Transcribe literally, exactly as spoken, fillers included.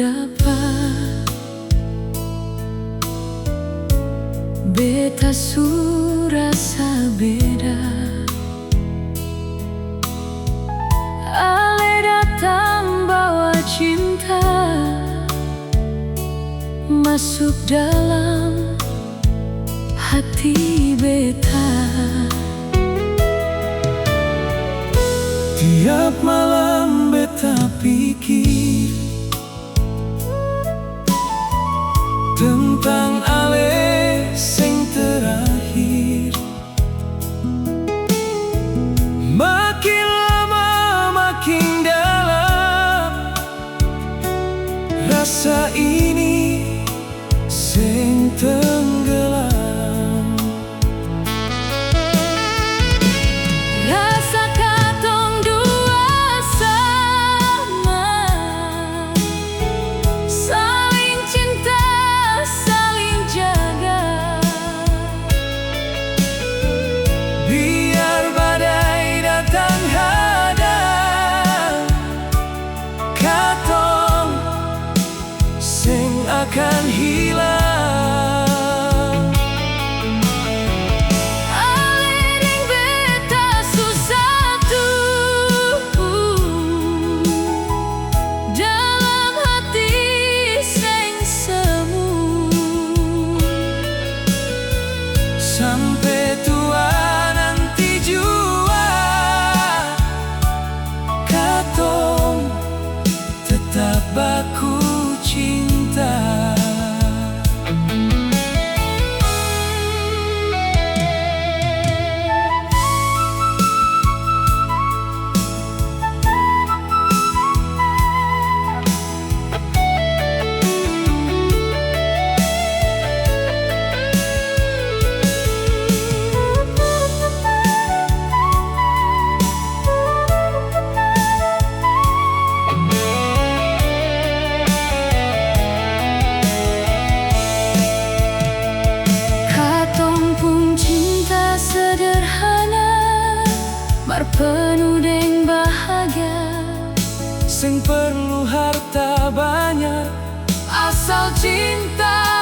dapa, beta su rasa beda. Ale datang bawa cinta masuk dalam hati beta. Tiap malam beta pikir tentang ale seng terakhir. Makin lama makin dalam, rasa ini seng tenggelam. Rasa katong dua sama, saling cinta, saling jaga. Biar badai datang hadang, katong seng akan hilang. Ale deng beta su satu, dalam hati seng semu. Sampe tua nanti jua, katong tetap baku cinta. Katong pung cinta sederhana, mar penuh deng bahagia. Seng perlu harta banyak, asal cinta